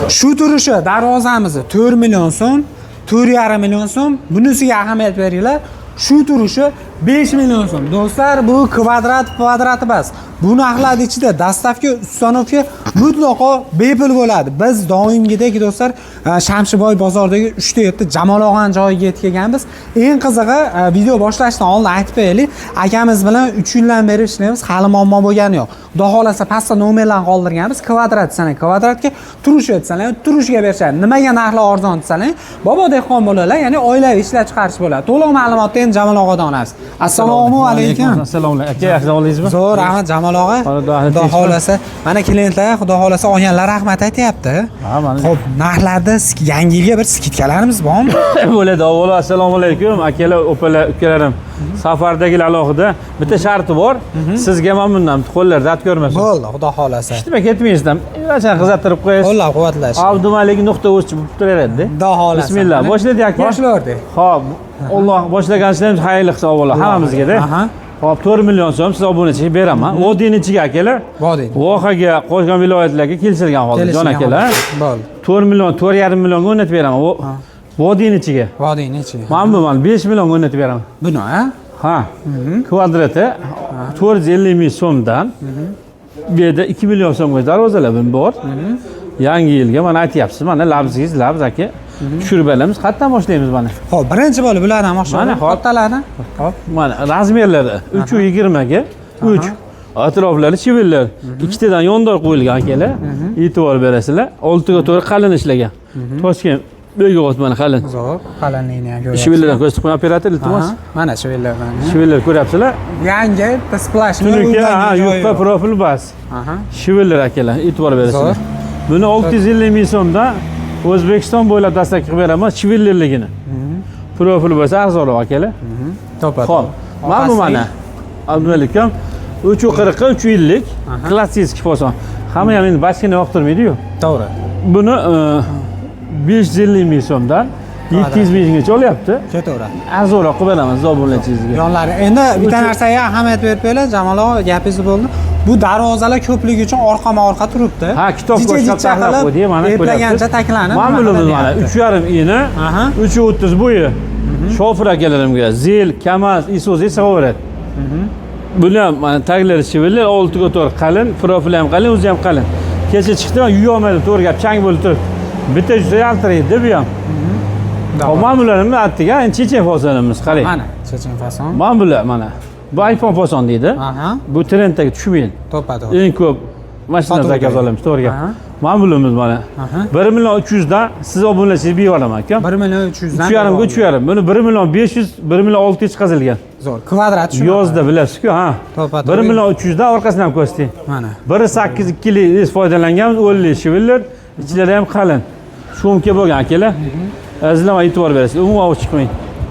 Shu turishi darvozamizni 4 million so'm, 4,5 million so'm. Bunisiga ahamiyat beringlar. Shu turishi 5 million so'm. Do'stlar, bu kvadrat kvadrat emas. Bu narxlar ichida доставка, установка mutlaqo bepul bo'ladi. Biz doimgidek, do'stlar, Shamshiboy bozoridagi 3 ta 7 Jamol og'ani joyiga yetib kelganmiz. Eng qizig'i, video boshlashdan oldin aytib qo'yaylik, akamiz bilan 3 yildan beri ishlaymiz, hali muammo bo'lgani yo'q. Xudo xohlasa, pastda nomerlarni qoldirganmiz. Kvadrat desalar kvadratga, turish desalar turishga berishadi. Nimaga narxlar arzon desalar, bobo dehqon bo'ladilar, ya'ni oilaviy ishlab chiqarish bo'ladi. To'liq ma'lumotni endi Jamol og'adan olamiz. Assalomu alaykum. Assalomu alaykum. Aka, yaxshi oldingizmi? Zo'r, rahmat, Jamol og'a. Xudo Xudo xohlasa, mana klientlar, xudo xohlasa, olganlar rahmat aytyapti. Ha, mana. Xo'p, narxlarda yangi yilga bir скидка larimiz bormi? Bo'ladi. Avvalo assalomu alaykum, akalar, opalar, ukalarim. Safardagilar alohida bitta sharti bor. Sizga mana bundan qo'llar dard ko'rmasin. Bo'ldi, xudo xohlasa. Nima ketmaysizdan. Qachon qizartirib qo'yasiz. Qo'llab quvvatlash. Abdumalik.uz bo'lib turaveradi. Xudo xohlasa. Bismillah. Boshladik, aka. Boshlardik. Xo'p, Alloh boshlagan ishlarimiz xayrli qilsin avvalo hammamizga-da. Xo'p, 4 million so'm siz obunachiga beraman. Vodiyni ichiga, akalar. Vodiy. Vohaga, qolgan viloyatlarga kelishilgan holda, jon Kelishilgan akalar. holda. Bo'ldi. 4 million, 4,5 millionga o'rnatib beraman. Vodiyni ichiga. Vodiyni ichiga. Mana bu mana 5 millionga o'rnatib beraman. Buni, ha? Ha. Kvadrati 450 ming so'mdan. Bu yerda 2 million so'mga darvozalar bor. Yangi yilga mana aytyapsiz, mana labzingiz labz, aka. Tushirib beramiz. Qayerdan boshlaymiz mana? Xo'p, birinchi bo'lib bulardan boshlaymiz. Mana, hop. Kattalarni. Xo'p. Mana размер lari 3,20 ga 3. Atroflari швеллер. Ikkitadan yondor qo'yilgan, akalar. E'tibor berasizlar. 6 ga to'g'ri qalin ishlagan. Toshkent Begobod, mana qalin. Zo'r, qalinligini ham ko'ryapsiz. Швеллер dan ko'rsatib qo'ying, operator, iltimos. Aha, mana швеллер dan. Швеллер ko'ryapsizlar. Yangi sплошной. Tunuka, ha, yupqa profil bas. Швеллер, akalar, e'tibor berasizlar. Zo'r. Buni 650 ming so'mdan O'zbekiston bo'ylab доставка qilib beraman швеллер ligini. Profil bo'lsa arzonroq, akalar. To'ppa. Xo'p, mana bu mana. Abdumalik akam, 3,40 ga 3,50, klassik fason. Hamma ham endi bachkani yoqtirmaydi-yu. To'g'ri. Buni 550 ming so'mdan 700 minggacha olyapti. Ketaveradi. Arzonroq qilib beraman obunachilarga. Yonlari. Endi bitta narsaga ahamiyat berib qo'yinglar, Jamol og'a, gapingiz bo'ldi. Bu darvozalar ko'pligi uchun orqama-orqa turibdi. Ha, kitob Jicha qo'shib jicha taxlab qilib, qo'ydik, mana eplagancha ko'ryapsiz. taklanib. Mana nima bunimiz mana qilyapti. 3,5 ini, 3,30 bo'yi. Shofir akalarimga Zil, Kamaz, Isuzu sig'averadi. Buni ham mana taglari швеллер, 6 ga 4 qalin, profili ham qalin, o'zi ham qalin. Kecha chiqdi, man yuyolmadim, to'g'ri gap, chang bo'lib turibdi. Bitta juda yaltiraydi bu ham. Hop, mana bularni aytdik, endi chechen fasonimiz, qarang. Mana chechen fason. Mana bular mana. Bu iPhone fason deydi. Bu trenddagi tushmaydi. To'ppa to'g'ri. Eng ko'p mashina Sotuvda. заказ olamiz, to'g'ri gap. Mana bulimiz mana. 1 million 300 dan siz obunachiga berib yuboraman, akam. 1 million 300 dan. 3,5 ga 3,5. Buni 1 million 500, 1 million 600 chiqazilgan. Zo'r. Kvadrat shu. Yozda bilasiz-ku, ha. To'ppa 1 to'g'ri. million 300 dan orqasini ham ko'rsating. Mana. 1,8 2 lik foydalanganmiz, o'nli швеллер, ichlari ham qalin. Шумка bo'lgan, akalar. Azizlar, e'tibor berasiz. Umuman olib chiqmang.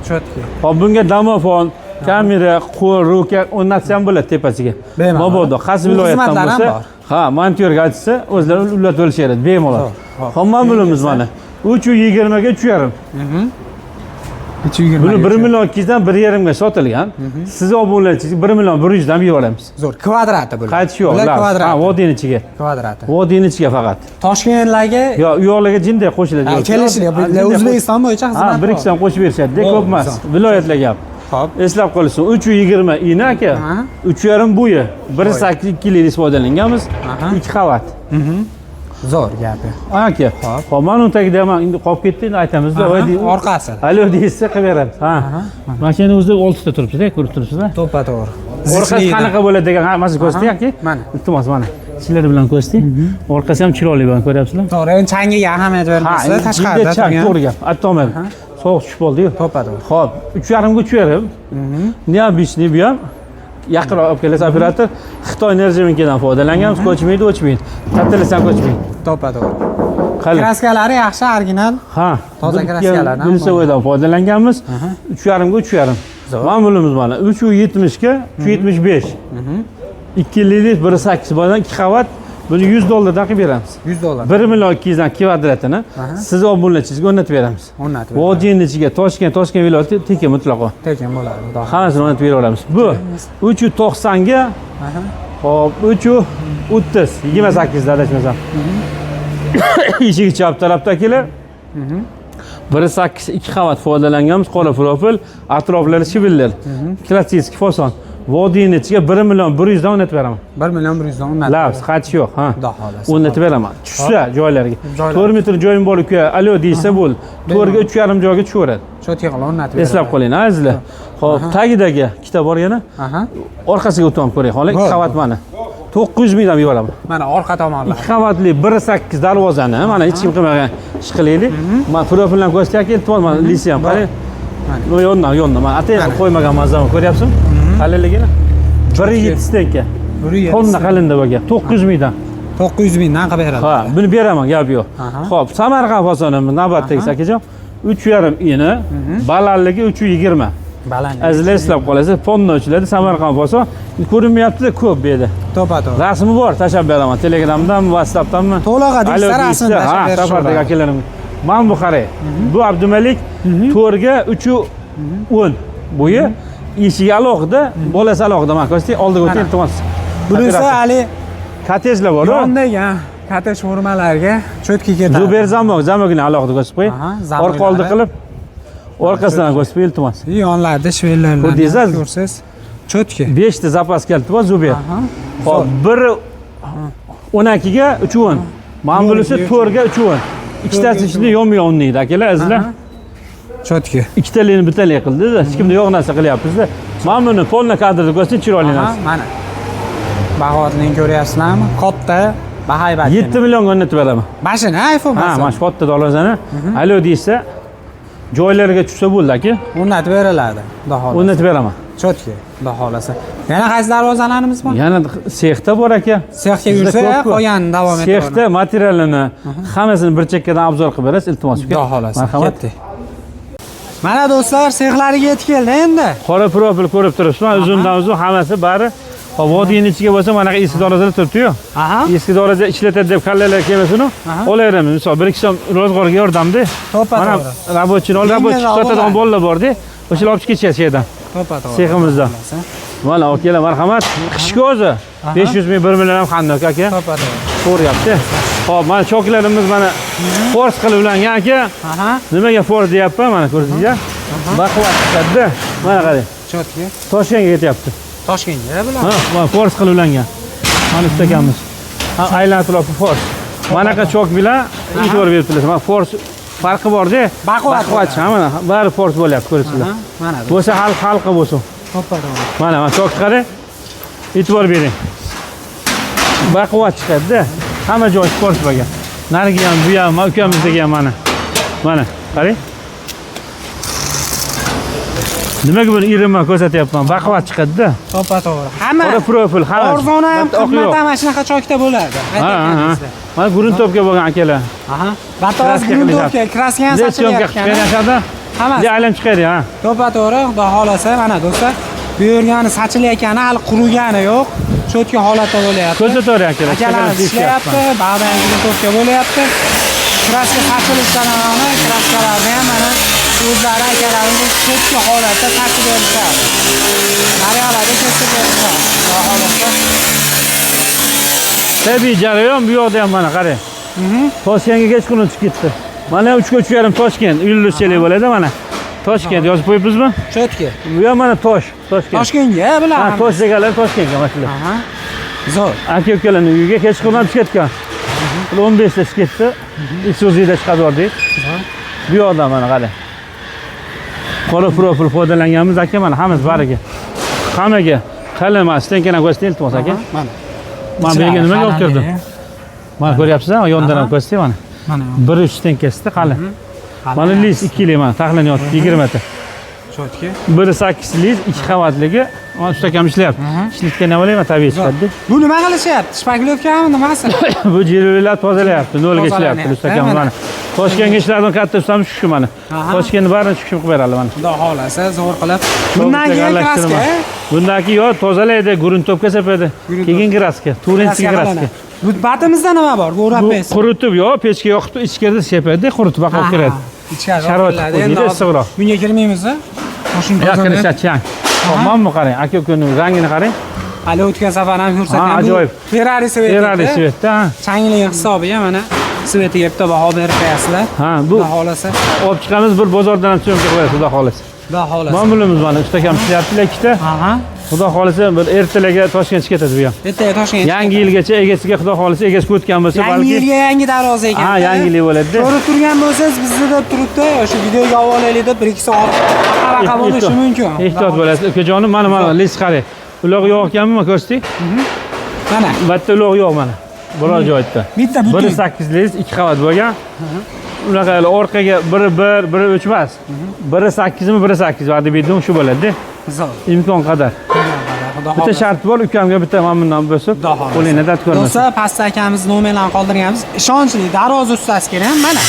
Чётко. Hop, bunga domofon, kamera, qo'l, рука o'rnatsa ham bo'ladi tepasiga. Bemalol. Mabodo qaysi Bu viloyatdan xizmatlar ham bo'lsa, bor. ha, montyorga aytsa, o'zlari ulatib olisharadi bemalol. Zo'r, hop. Hop, mana bulimiz mana. 3,20 ga 3,5. 320. Buni 1 million 200 dan 1,5 ga sotilgan. Siz obunachiga 1 million 100 dan berib yuboramiz. Zo'r. Kvadrati bular. Qaytish yo'q. Bular Lab. Ha, kvadrati. vodiyni ichiga. Kvadrati. Vodiyni ichiga faqat. Toshkentlarga Yo, u yoqlarga jinday qo'shiladi. Ha, kelishli. Ha, jinday O'zbekiston bo'yicha Ha, xizmat bir bor. ikkisidan qo'shib berishadi, Bo'ldi, ko'p emas. zo'r. Viloyatlarga ham. Hop. Eslab qolsin, 3,20 ini, aka. 3,5 bo'yi. 1,8 2 lik foydalanganmiz. 2 qavat. Zo'r gapi. Aka. Hop. Hop, mana uni tagida ham endi qolib ketdi, endi aytamiz-da. Orqasi. Alo deyishsa qilib beramiz. Ha. Mashina o'zida 6 ta turibdi-da, ko'rib turibsizlar. To'ppa to'g'ri. Orqasi Zichligidan. qanaqa bo'ladi degan hammasini ko'rsating, aka. Mana. Iltimos, mana. Ichilari bilan ko'rsating. Orqasi ham chiroyli bilan ko'ryapsizlar. To'g'ri, endi changiga ahamiyat Ha, bermasizlar, tashqarida juda chang, turgan. to'g'ri gap. Aytolmayman. Sovuq tushib qoldi-yu. To'ppa to'g'ri. Xo'p, 3,5 ga 3,5. Необычный bu ham. Yaqinroq olib kelasiz, operator. Xitoy нержавейка dan foydalanganmiz, ko'chmaydi, o'chmaydi. Tattalasam ko'chmaydi. To'ppa to'g'ri. Qalin. Краска lari yaxshi, original. Ha. Toza краска lardan Bilsa o'ydan foydalanganmiz. 3,5 ga 3,5. Mana bunimiz mana 3,70 ga 3,75. 2 lik 1,8 bo'lgan 2 qavat. Buni 100 dollardan qilib beramiz. 100 dollar. 1 million 200 dan kvadratini siz obunachingizga o'rnatib beramiz. O'rnatib beramiz. Vodiyni ichiga, Toshkent, Toshkent viloyati tekin mutlaqo. Tekin bo'ladi, xudo. Hammasini o'rnatib beraveramiz. Bu 390 ga, hop, 330, 28 adashmasam. Eshigi chap tarafda akalar. 1.8 2 qavat foydalanganmiz, qora profil, atroflari shiviller. Klassik fason. Vodiyni ichiga 1 million 100 dan o'rnatib beraman. 1 million 100 dan o'rnatib. Lavz, qaytish yo'q, ha. Xudo xohlasa. O'rnatib beraman. Tushsa joylariga. Joylari. 4 metr joyim bor uka, alo deysa bo'ldi. 4 ga 3,5 joyga tushaveradi. Чётко qilib o'rnatib Eslab beradi. qoling, azizlar. Xo'p, tagidagi ikkita bor yana. Aha. Orqasiga o'tib ko'ring, xolos, ikki Bo'ldi. qavat mana. 900 mingdan yuboraman. Mana orqa tomonlar. 2 qavatli 1.8 darvozani, mana hech kim qilmagan ish qilaylik. Mana profildan ko'rsatyapti, iltimos, mana lisi ham qarang. Mana. Yondan, yondan. Mana atayin qo'ymagan manzarani ko'ryapsizmi? Qalinligini. 1.7 стенка. 1.7. Tonna qalinda bo'lgan. 900 mingdan. 900 mingdan qilib beradi. Ha, buni beraman, gap yo'q. Aha. Xo'p, Samarqand fasonimiz navbatdagi akajon. 3,5 ini, balandligi 3.20. Baland. Azizlar, eslab qolasiz, ponna ochiladi Samarqand fason. Ko'rinmayapti-da ko'p bu yerda. To'pa to'g'ri. Rasmi bor, tashlab beraman. Telegramdanmi, WhatsAppdanmi? To'lig'i deysa Alo rasmini deysa, tashlab ha, berish safardagi bo'ladi. akalarim. Mana bu qarang. Bu Abdumalik 4 ga 3.10 bo'yi. Eshigi alohida, bolasi alohida. Mana ko'rsating, oldiga o'ting, Mana. iltimos. Bunisi Operatsiya. hali Kottejlar bor. yondagi kottej formalariga чётко ketadi. Zuber zamok, zamokini alohida ko'rsatib qo'ying. Aha, zamoklari. Orqa oldi qilib, orqasidan ko'rsatib qo'ying, iltimos. Yonlarida shvellarni Ko'rdingiz? ko'rsangiz чётко. 5 ta zapas kaliti bor Zuber. Aha. Hop, 1.12 ga 3.10. Mana bunisi 4 ga 3.10. Ikkitasi ichida yonma-yon o'ynaydi akalar, azizlar. Чётко. Ikkitalini bittalik qildi-da, hech kimda yo'q narsa qilyapmiz-da. Mana buni полный kadrda ko'rsating, chiroyli Aha, narsa. mana. Bag'otning ko'ryapsizlarmi? Katta, bahaybat. 7 millionga o'rnatib beraman. Mashina iPhone Ha, mana shu katta darvozani. Alo deysa, joylariga tushsa bo'ldi aka. O'rnatib beriladi. Xudo xohlasa. O'rnatib beraman. Чётко, xudo xohlasa. Yana qaysi darvozalarimiz bor? Yana sexda bor aka. Sexga Bizda yursa, ko'p-ku. qolganini davom ettiramiz. Sexda materialini hammasini bir chekkadan обзор qilib berasiz, iltimos uka. Xudo xohlasa. Marhamat. Ketdik. Mana do'stlar, sexlariga yetib keldi endi. Qora profil ko'rib turibsizmi? Uzundan uzun hammasi bari. Hop, vodiyning ichiga bo'lsa manaqa eski darvozalar turibdi-yu. Eski darvoza ishlatadi deb kallalar kelmasin-u. Olaveramiz. Misol 1-2 so'm ro'zg'orga yordamda. To'ppa Mana to'g'ri. рабочий ni ol, рабочий Yengilroq sotadigan bo'ladi. bolalar borda. O'shalar olib chiqib ketishadi shu yerdan. To'ppa to'g'ri. Seximizda. Mana akalar, marhamat. Qishki o'zi 500 ming, 1 million ham qandoq aka. To'ppa to'g'ri. Ko'ryapti. Xo'p, mana choklarimiz mana fors qilib ulangan aka. Nimaga fors deyapman, mana ko'rdingizmi? Baquvvat chiqadida. Mana qarang. Чётко. Toshkentga ketyapti. Toshkentga bular. Ha, mana fors qilib ulangan. Mana ustakamiz. Ha, aylantiropi fors. Manaqa chok bilan e'tibor berib turasiz. Mana fors farqi bor-da. Baquvvat Baquvvat, ha, mana bari fors bo'lyapti, ko'rasizlar. Aha, mana bu. Bo'lsa xalq xalqi bo'lsin. To'ppa to'g'ri. Mana mana chok qarang. E'tibor bering. Baquvvat chiqadi-da. Hamma joy fors bo'lgan. Narigi ham, bu ham, mana ukamizdagi ham mana. Mana, qarang. Nimaga buni irinman ko'rsatyapman? Baquvvat chiqadi-da. To'ppa to'g'ri. Hamma Qora profil, hamma. arzoni ham, Bitta oq qimmat yo'q. ham mana shunaqa chokda bo'ladi. Ha, ha, ha. Aytayotganingizda. Mana грунтовка bo'lgan akalar. Aha. Batavas Краска грунтовка, краска ham Syomka qilib sochilyapti. berishadi. Hammasi. De aylanib chiqadi, ha. To'ppa to'g'ri, xudo xohlasa, mana do'stlar, bu yergani sachilayotgani hali qurigani yo'q. Чётко holatda bo'lyapti. Ko'rsatavering akalar. Akalarimiz ishlayapti, bag'da ham грунтовка bo'lyapti. Краска sachilish jarayoni, краска larni ham mana o'zlari akalarimiz чётко holatda sachib berishadi. Naryoqlarda kesib berishadi. Xudo xohlasa. Tabiiy jarayon bu yoqda ham mana qarang. Toshkentga kechqurun chiqib ketdi. Mana 3 ga 3,5 Toshkent, yulduzchalik bo'ladi mana. Toshkent yozib qo'yibmizmi? Чётко. Bu ham mana tosh, Toshkent. Toshkentga bular. Ha, tosh deganlar Toshkentga mana shular. Aha. Zo'r. Aka ukalarning uyiga kechqurun chiqib ketgan. Bular 15 da chiqib ketdi. Isuzu'da chiqarib yubordik. Bu yoqdan mana qarang. Qora profil foydalanganmiz aka, mana hammasi bariga. Hammaga qalin mana стенка ni ko'rsating iltimos aka. Mana. Mana bu yerga nimaga olib kirdim? Mana ko'ryapsizmi? Yondan ham ko'rsating mana. Mana. 1.3 стенка sida qalin. Mana лист 2 mana taxlanyapti 20 ta. Чётко. 1.8 лист 2 qavatligi. Mana ustakam ishlayapti. Ishlatgan nima tabiiy chiqadi. Bu nima qilishyapti? Шпаклёвка mi nimasi? Bu jilovlar tozalayapti, nolga ishlayapti Tozalanayapti, ustakam mana. mana. Toshkentga ishlaydigan katta ustamiz shu mana. Toshkentni barini tushib qilib beradi mana. Xudo xohlasa zo'r qilib. Bundan keyin краска. Bundan keyin yo tozalaydi, грунтовка sepadi. Keyin краска, туринский краска. Bu batimizda nima bor? Bu Bu o'rab quritib yo pechga yoqib ichkarida sepadi, quritib olib kiradi. Ichkari Sharoit olib qo'ydi, Endi issiqroq. Bunga kirmaymiz. Mashina Yo tozalab. kirishadi chang. Hop, mana bu qarang, aka ukaning rangini qarang. Hali o'tgan safar ham ko'rsatgan. Ha, ajoyib. Bu Ferrari цвет. Ferrari цвет da, ha. Changlik hisobiga mana Свет iga bitta baho berib qo'yasizlar. Ha, bu Xudo xohlasa. Olib chiqamiz, bir bozordan ham съёмка qo'yamiz, xudo xohlasa. Xudo xohlasa. Mana bunimiz mana ustakam ishlayaptilar ikkita. Xudo xohlasa, bir ertalaga Toshkentga ketadi bu ham. Ertaga Toshkentga. Yangi yilgacha egasiga, xudo xohlasa, egasi o'tgan bo'lsa, Yangi balki yilga yangi darvoza ekan. Ha, yangi yil bo'ladi. Ko'rib turgan bo'lsangiz, bizda deb turibdi, o'sha videoga olib olaylik deb 1-2 soat raqa bo'lishi mumkin. Ehtiyot bo'lasiz, ukajonim. Mana лист qarang. Uloq yo'q ekanmi, ko'rsating? Mana. Bu yerda uloq yo'q mana. Biror joyda. Bitta butun. Biri 8 лист, ikki qavat bo'lgan. Unaqa hali orqaga biri bir, biri uch emas. Biri sakkizmi, biri sakkiz va'da berdim, shu bo'ladi. Zo'r. Imkon qadar. Xudo Bitta xohlasa. shart bor, ukamga bitta mana bundan bo'lsa, Xudo xohlasa. qo'lingni dard ko'rmasin. Do'stlar, pastda akamiz nomerlarini qoldirganmiz. Ishonchli darvoza ustasi kerak, mana.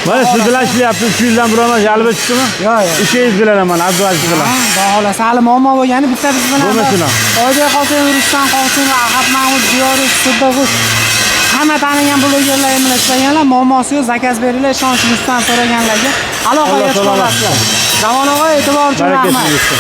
Mana siz bilan ishlayapti, 3 yildan bir emas, yalib chiqdimi? Yo'q. Ukangiz bilan ham mana Abdulaziz bilan. Xudo xohlasa, hali muammo bo'lgani bitta biz bilan. Bo'lmasin ham. Oybek Qosimov, Rustam Qosimov, Ahad Mahmud, Diyorbek Siddiqov, hamma tanigan blogerlar bilan ishlaganlar, muammosi yo'q, заказ beringlar, ishonchli ustadan so'raganlarga aloqaga Alloh chiqa salomat. olasizlar. Zamon og'a, e'tibor uchun Baraka rahmat. sizga.